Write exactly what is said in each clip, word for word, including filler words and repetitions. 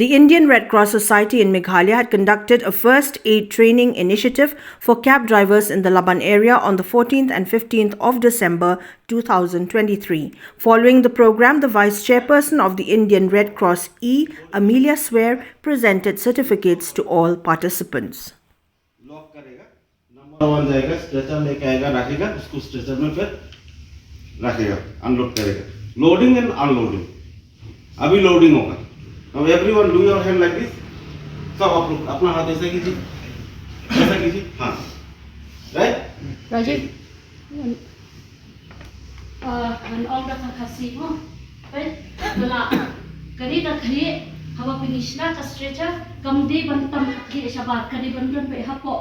The Indian Red Cross Society in Meghalaya had conducted a first aid training initiative for cab drivers in the Laban area on the fourteenth and fifteenth of December two thousand twenty-three. Following the program, the vice chairperson of the Indian Red Cross E, Amelia Swear, presented certificates to all participants. लॉक करेगा, नंबर वन जाएगा, स्ट्रेचर लेके आएगा, रखेगा, उसको स्ट्रेचर में फिर रखेगा, अनलोड करेगा। लोडिंग एंड अनलोडिंग, अभी लोडिंग होगा। Now everyone do your hand like this। सब आप लोग अपना हाथ ऐसा कीजिए, ऐसा कीजिए, हाँ, राइट। राजीव। Ngan ong da ka Khasi mo. Peit, ka la, kane ka khlieh, haba pynshna ka stretcher, kam dei ban tam ka khlieh shabar, ka dei ban don peit hapoh.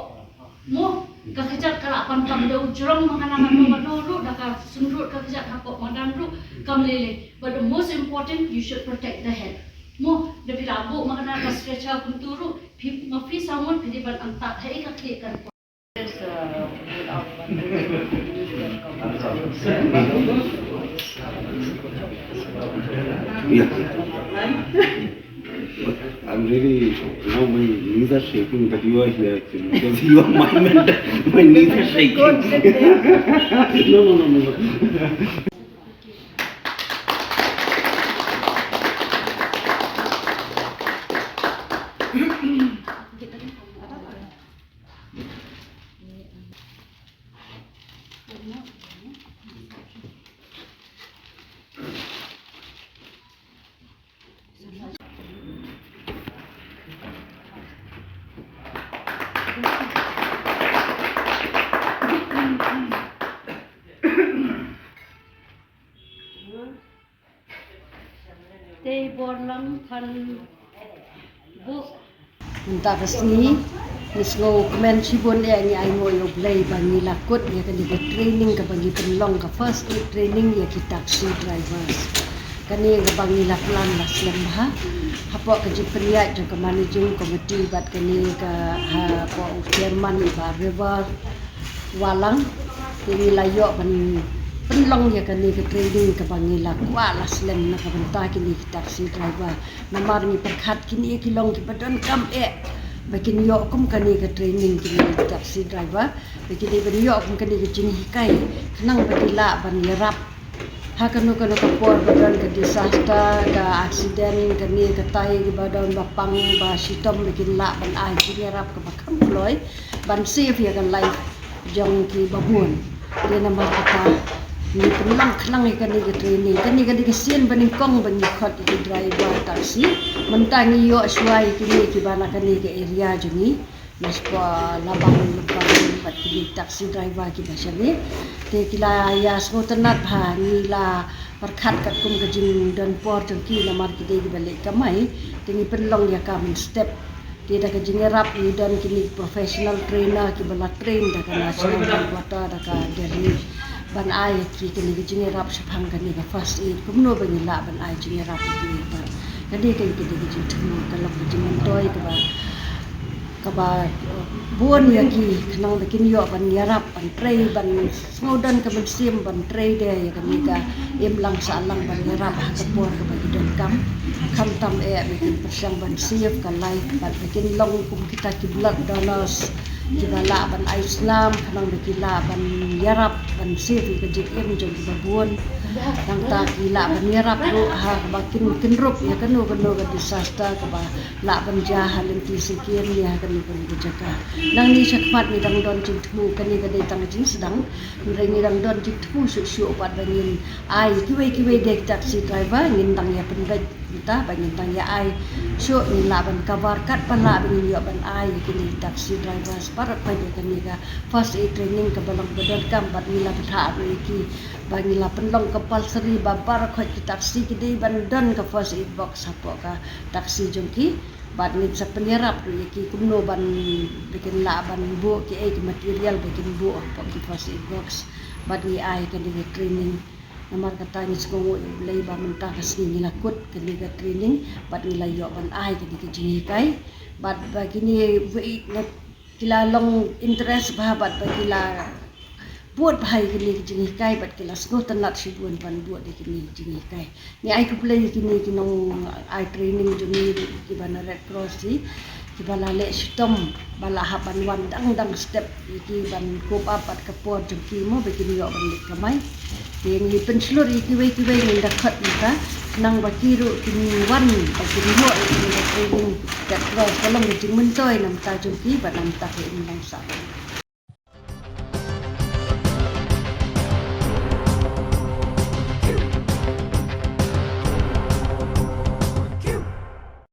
Mo, ka kjat ka lah ban tam da u jrong, ma nga na nga no nga no ruh, da ka sumrut ka kjat hapoh madan ruh, kam lei lei. But the most important, you should protect the head. Mo, da phi la buh ma nga na ka stretcher kumtu ruh, phi, ma phi samun phi dei ban antad ha i ka khlieh kan. Yeah. I'm really, now my knees are shaking that you are here actually, because you are my mentor. My knees are shaking. No, no, no, no, no. Te bor lang than buh. Mynta ka sngi ngi sngewkmen shibun ïa ngi ainguh ïa U Blei ba ngi la kut ïa kane ka training kaba ngi pynlong, ka first aid training ïa ki taxi drivers. Kane kaba ngi la plan la slem bha hapoh ka jingpynïaid jong ka managing committee bad kane ka hapoh u chairman i Bah River Walang. Te ngi la ïoh ban pynlong ïa kane ka training kaba ngi la kwah la slem na ka bynta kine ki taxi driver. Namar ngi pyrkhat kine ki long kiba donkam eh ba kin ïoh kum kane ka training, kine ki taxi driver, ba kin dei ban ïoh kum kane ka jinghikai khnang ba ki lah ban ïarap ha kano kano ka por ba don ka disaster, ka accident, kane katai kaba don ba pang ba shitom, ba kin lah ban ai jingïarap kaba kham kloi ban save ïa ka life jong kiba bun. Te namar kata ngi pynlong khnang ïa kane ka training. Kane ka dei ka sien ba nyngkong ba ngi khot ïa ki driver taxi. Mynta ngi ïoh shuwa ïa kine kiba na kane ka area jong ngi, na shapoh Labang, Lupang bad kine ki taxi driver kiba shane. Te ki la ïa sngewtynnat bha, ngi la pyrkhat katkum ka jingdon por jong ki namar ki dei kiba leit kamai. Te ngi pynlong ïa ka mynstep. Te da ka jingïarap ngi don kine ki professional trainer kiba la train da ka National Headquarter da ka Delhi ban ai ïa ki kane ka jingïarap shaphang kane ka first aid, kumno ba ngi lah ban ai jingïarap ïa ki. Kane ka, kane ka jingthmu ka long ka jingmyntoi kaba, kaba, uh, bun ïa ki khnang ba kin ïoh ban ïarap, ban trei, ban sngewdon ka mynsiem ban trei de ïa kane ka imlang sahlang ban ïarap ha ka por kaba ki donkam. Khamtam eh ba kin pyrshang ban save ka life bad ba kin long kum kita ki blood donors kiba lah ban ai slem khnang ba ki lah ban ïarap ban save ïa ka jingim jong kiba bun. Nangta ki lah ban ïarap ruh ha kaba kin, kin rup ïa kano kano ka disaster kaba lah ban jia ha lynti syngkien ne ha kano kano ka jaka. Nangne shakhmat ngi dang don jingthmu, kane ka dei tang ka jingsdang. Hynrei ngi dang don jingthmu shuh shuh pat ba ngin ai kiwei kiwei de ki taxi driver, ngin dang ïa pynbeit mynta ba ngin dang ïa ai shuh, ngin lah ban cover katba lah ba ngin ïoh ban ai ïa kine ki taxi drivers baroh pat ïa kane ka first aid training kaba long ba donkam bad ngi la pynthah ruh ïa ki ba ngi la pynlong compulsory ba baroh khoit ki taxi ki dei ban don ka first aid box hapoh ka taxi jong ki. Bad ngin sa pynïarap ruh ïa ki kumno ban, ba kin lah ban buh kiei ki material ba kin buh hapoh ki first aid box. Bad ngi ai kane ka training. Namar kata ngi sngewnguh ïa U Blei ba mynta ka sngi ngi la kut kane ka training bad ngi la ïoh ban ai kane ka jinghikai. Bad ba kine wei na ki la long interest bha bad ba ki la bud bha ïa kine ki jinghikai bad ki la sngewtynnat shibun ban bud ïa kine ki jinghikai. Ngi ai khublei ïa kine ki nong ai training jong ngi, kiba na Red Cross hi, kiba la leh shitom ba la hap ban wan dang dang step ïa ki ban cope up bad ka por jong ki mo ba kin ïoh ban leit kamai. Te ngi pynshlur ïa kiwei kiwei, ngin da khot mynta nang ba ki ruh kin wan ba kin ïoh ïa kine ki training Red Cross ka long ka jingmyntoi na bynta jong ki bad na bynta ka imlang sah.